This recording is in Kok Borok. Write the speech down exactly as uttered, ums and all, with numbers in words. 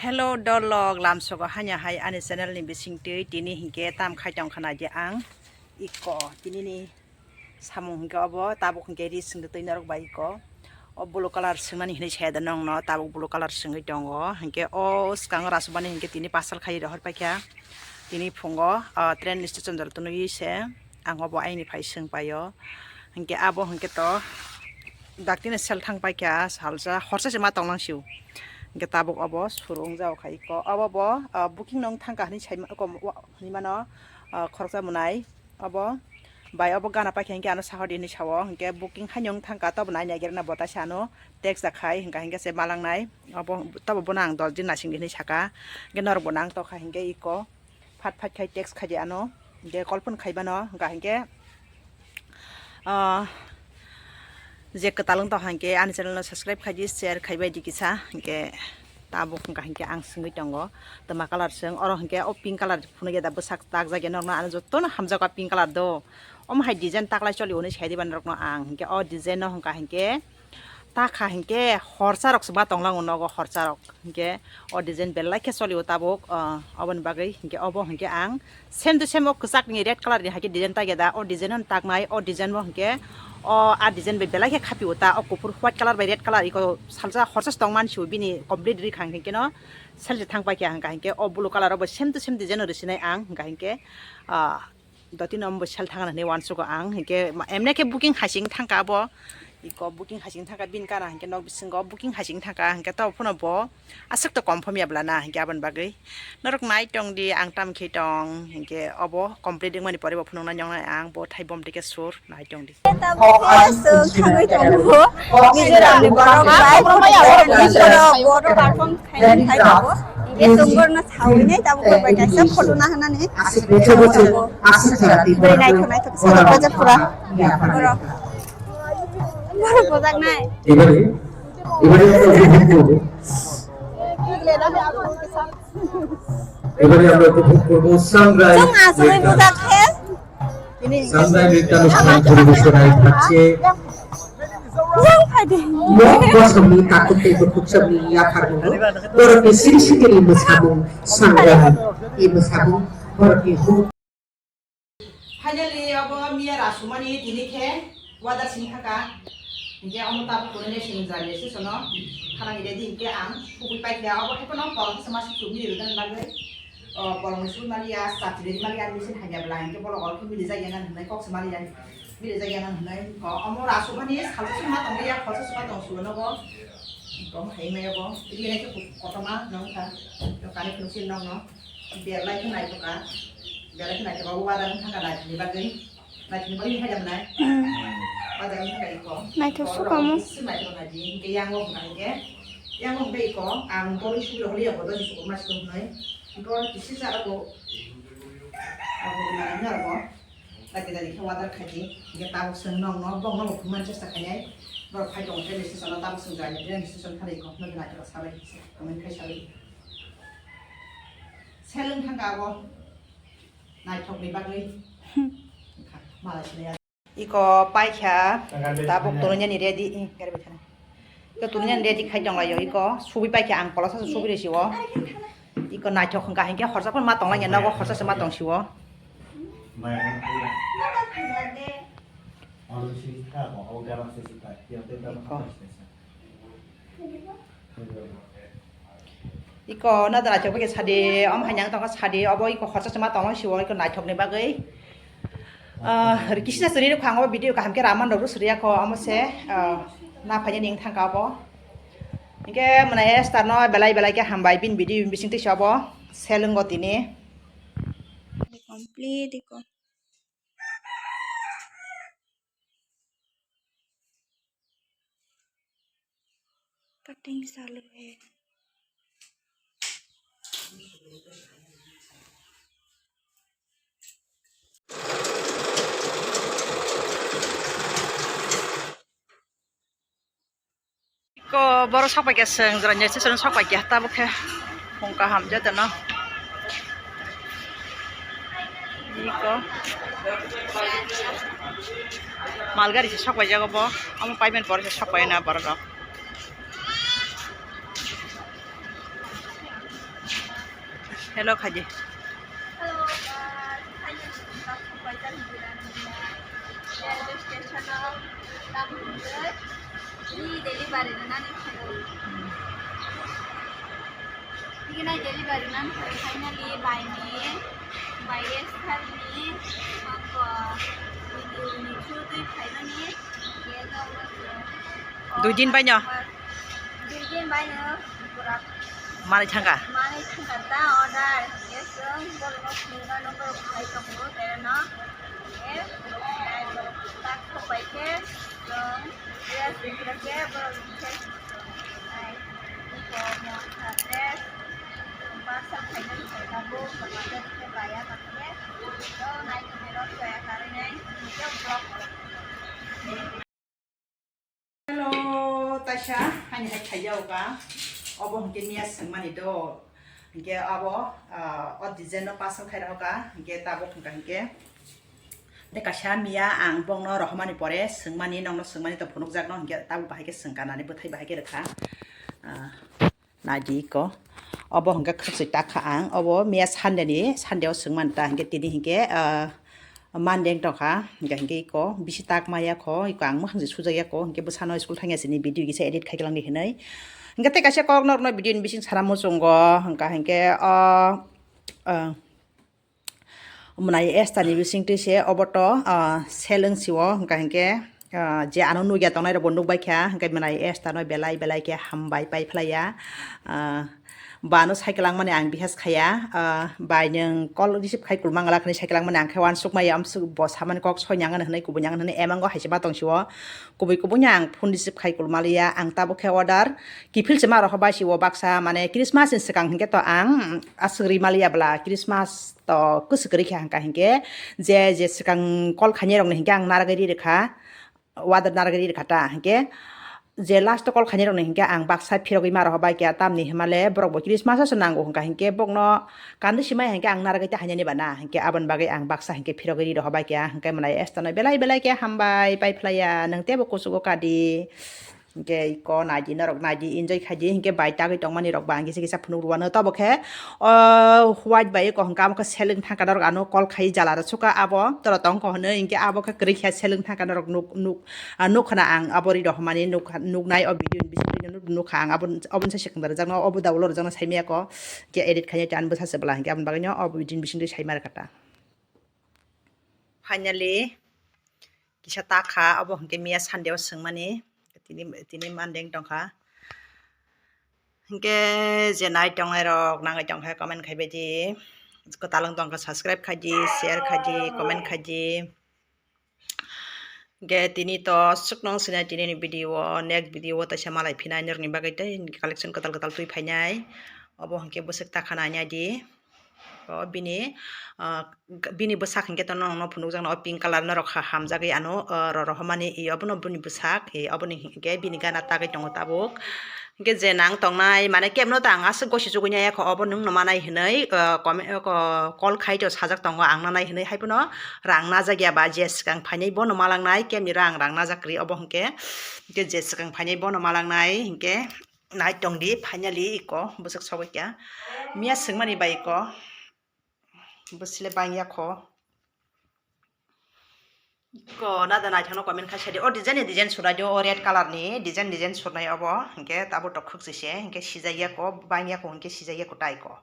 Hello dolok, lamsogo hanya hai ani channel ni bisingtwi tini hinkhe tam khai tong khana je ang iko tini ni samung hinkhe obo tabuk hinkhe ri singde twi norok bai iko o blue colour swngnani hinwi saya da nongno tabuk blue colour swngwi tongo hinkhe o swkango rasubani hinkhe tini pasal khai rohor paikha tini phungo o train station jora twnwi se ang obo aini phai swng paio hinkhe abo hinkhe to daktino sel thang paikha salsa horsa se ma tonglang sio. Hingke tabuk obo suru wngjao khai iko. Obo bo, ah, booking nung thangka hinui sai ma-, kom-, wa-, hinui mano, ah, khoroksa mwnai. Obo bai obo gana paikha hingke ano sahodi hinui sao. Hingke booking haino wng thangka tobo nai naigerna bo taisa ano text da khai hingka hingke se malangnai. Obo tobo bono ang dos din nasing di hinui saka. Hingke norok bo nang tokha hingke iko. Phat phat khai text khai di ano, hingke call phone khai bano, hingka hingke, ah, je kwtal wng tong hingke ani channel no subscribe khai di, share khai bai di kisa, hingke tabuk hingka hingke ang swngwi tongo, twma colour swng, oro hingke o pink colour phunukya da bwsak takjakya norokno ano jotono hamjakgo pink colour do, omo hai design taklai choli hwnwi sai di ba norokno ang, hingke o design no hingka hingke, Ta kha hinkhe horsa rok se ba tonglango nogo horsa rok hinkhe o design belai khe solio tabuk, ah, oboni bagwi hinkhe obo hinkhe ang same to same o kwchak ni red colour ni haikhe design tagya da o design no taknai o design bo hinkhe o a design bai belai khe khapio ta o kuphur white colour bai red colour iko salsa horsa se tongmani sio bini complete rikha hinkhe no selse thang paikha hinkha hinkhe o blue colour o bo same to same design no risinai ang hinkha hinkhe, ah, Dotino omo bo sel thangna hinui uansugo ang, hinkhe ma-, emne khe booking hasing thangka abo, iko booking hasing thangka bini kana hinkhe nok bisingo booking hasing thangka, hinkhe to phano bo aswk to confirm ya bwlana, hinkhe aboni bagwi norok nai tong di, ang tam khe tong, hinkhe obo complete wngmani pore bo phunukna nongnai ang, bo thai bom tike sur nai tong di. Tabuk khe chwng thangwi tongo Mizoramni borok bai, borok perform khainai thai tongo. Hingke chwng borokno sawi nai tabuk borok bai kaisa photo naharnani chwng tongo. Bai naithok naithok se rok bajak pura. Borok, borok bojak nai. এবারে আমরা উপভোগ করব sunrise. Chwng aswk bai bujak khe. Sangrai nritanushtan poribesonaye thakche. Yang phai de. Nok bosongni takhuk tei bukhuk samni yapharmung, borokni siri siri mwsamung, sangrai ni mwsamung, borokni hu- Finally, abo miya rasumani tini khe wader sini thaka. Hinkhe omo tabuk tonwi sini jani se sono. Khana ni ready hinkhe ang kubui paikha. Abo hai pono kolom se masi chumni rwdan bagwi. O, bolong sui maliya, chapri maliya, ani bisin hanya bwla, hinkhe bolong o khe mili jagya nang hinai kok se maliya, mili jagya nang hinai, o, omo rasubani salsa suma tongya, kholsa suma tong sulo nogo, tong hai maya bo, ri nai khe kotoma nong kha, to kani phunuk sin nong no, berlai khe naithoka, berlai khe naithoka, o wader wng kha naithokni bagwi. Naithok bagwi hai jam nai. Hmm. Wader wng kha iko. Naithok suka mo. Isi naithok nai di, hinkhe yang o hwnka hinkhe. Yang o hwnka iko, ang borok subi rok liya bodo ni suku mas tung hnoi. Borok kisi sa abo. Abo nai na abo. Lagi lagi khe wader khai di. Hinkhe tabuk swng nong no, bong no bo phunukmani chesta khainai. Borok phai tongo train station o, tabuk swng jai ni train station khali iko. Nokni naithok sabai, comment khai sabai. Seleng thangka abo. Naithokni bagwi. Wngkha, malai sinai. Iko paikha, tabuk tongyani ready, ih, gari bai thana. Iko tongyani ready khai tonglaio, iko subi paikha ang koloksa se subi rw sio. Iko naithok wngkha hinkhe horsa phano ma tonglainai nogo, horsa se ma tong sio. Iko. Iko na da naithok bai khe sadi, om hai nang tongkha sadi, obo iko horsa se ma tongma sio, iko naithok ni bagwi. Ah, kisi na sri rok ang o video kaham khe raman rok sri ya kho, omo se, ah, na phai ni thang kha obo. Hinkhe mwnai star no belai belai khe hambai bini video bising twi se obo seleng o tini. Complete iko. Cutting चालू है। Iko borok sok pai khe chwng jora ni station sok pai khe tabuk khe phung kaham jotono. Iko mal gari se sok pai jago bo, omo paiben pore se sok pai na borok rok. Hello, khaji. Hello, guys. Finally, we got to Baitali Biryani. Railway station of Tamhunjai. Ni delivery na nani khayo. Ni na delivery na nani khayo. Finally, by me, by yes, finally, ako video ni through twi khaimani. Dui din baino. Dui din baino pura. Manwi thangkha. Manwi thangkha ta order. Yes, um, borokno phunukna no borok khai tongo, tereno. Eh, tak khopai khe, um, yes, khe borok khe. Ai, iko mo kha dress. Parcel khaina khaina bo, khaina khe baya khaina. Oh, nai khe rok baya khaina nai. Yo block. Hello, taisa, ani hai khaijao ka. Obo hwnkhe miya swngmani do. Hwnkhe abo, ah, o design no pasang khai rw ka. Hwnkhe tabuk hwnkha hwnkhe. De kaisa miya ang bongno rohormani pore swngmani, nongno swngmani to phunukjakno hwnkhe tabuk bahai khe swngkha nani bwthai bahai khe rwkha. Ah. Naidi iko. Obo hwnkhe khwchwi takha ang. Obo miya Sunday ni, Sunday o swngmani ta hwnkhe tini hwnkhe, ah, Monday wng tongkha. Hwnkhe hwnkhe iko bisi tak maya kho. Iko ang mwkhang se sujak ya kho. Hwnkhe bwsano school thangya sini video kisa edit khai kwlangdi hinwi. Hwnkhe tei kaisa kok norokno video ni bising sana muchungo. Hwnkha hwnkhe o, ah, Mwnai Esther ni bisingtwi se obo to, ah, seleng sio, hwnkha hwnkhe, ah, je ano nugya tongnai rokbo nukbai kha, hwnkhe mwnai Esther no belai belai khe hambai pai phlaiya. Ah, bano sai kwlangmani ang bihas khaiya, ah, bai nwng call receive khai kulma ngala khani sai kwlangmani ang khe uansuk maya, amsuk bo samani kok soi nang hwnwi kubui nang hwnwi emango hai se ma tong sio, kubui kubui no ang phone receive khai kulma liya, ang tabuk khe order kiphil se ma rohor bai sio baksa, mane Christmas ni swkang hwnkhe to ang aswk ri ma liya bwla Christmas. To kwswk kwrwi kha hwnkha hinkhe je, je swkang call khainai rokni hinkhe ang narwgwi ri rwkha, order narwgwi ri rwkha ta hinkhe je last call khainai rokni hinkhe ang baksa phirogwi ma rohor bai kha, tamni himale borok bo Christmas o se nango hwnkha hinkhe bokno kandi simai hinkhe ang narwgwi ta hainani bana hinkhe aboni bagwi ang baksa hinkhe phirogwi ri rohor bai kha hinkhe mwnai Esther no belai belai khe hambai pai phlaiya, nwng teibo kuchugo kadi. Hinkhe iko naidi norok naidi enjoy khaidi hinkhe bai tagwi tongmani rok ba ang kisa kisa phunuk rwano tobo khe, o, white bai iko hwnkha amo khe seleng thangkha norok ano call khai jala rw sukha abo toro tongkha hwnwi hinkhe abo khe kwrwi khe seleng thangkha norok nuk nuk, ah, nuk khna ang abo ri rohormani nuk nuknai o video ni bisingtwi nukha ang abo, oboni sai swkang da rwjakno obo da ulo rwjakno saimaya kho hinkhe edit khainai chan bwsa se bwla hinkhe aboni bagwino o video ni bisingtwi saima rwkha ta. Finally, kisa takha, obo hwnkhe miya Sunday o swngmani, tini, tini Monday wng tongkha. Hwnkhe je nai tongnai rok, nangwi tongkha comment khaibaidi, kwtal wng tongkha subscribe khaidi, share khaidi, comment khaidi. Hwnkhe tini to swkno wng sinai tini ni video o, next video o taisa malai phinai norokni bagwi tei collection kwtal kwtal twi phainai, obo hwnkhe bwswk takha nainai di. O bini, ah, bini bwsak hinkhe to norokno phunukjakno o pink colour norok ha-, hamjagwi ano, ah, ro-, rohormani, i obono bini bwsak, i oboni hinkhe bini gana tagwi tongo tabuk. Hinkhe je nang tongnai, mane kebno ta ang aswk gosi chugui nai kho, obo nwngno manai hinwi, ah, kome-, ko-, call khai to sajak tongo ang nanai hinwi, haiphano rang najak ya ba je swkang phainai bono malangnai, kebni rang, rang najak kwrwi obo hinkhe, hinkhe je swkang phainai bono malangnai hinkhe. Nai tongdi, finally iko bwswk sogwi kha. Miya swngmani bai iko. Bwswk le bangya kho. Iko nada naithokno comment khai sadi. O design ni design surnai di, o red colour ni design, design surnai obo. Hinkhe tabuk tok khwk se, hinkhe sijak ya kho, bangya kho, hinkhe sijak ya kho tai kho.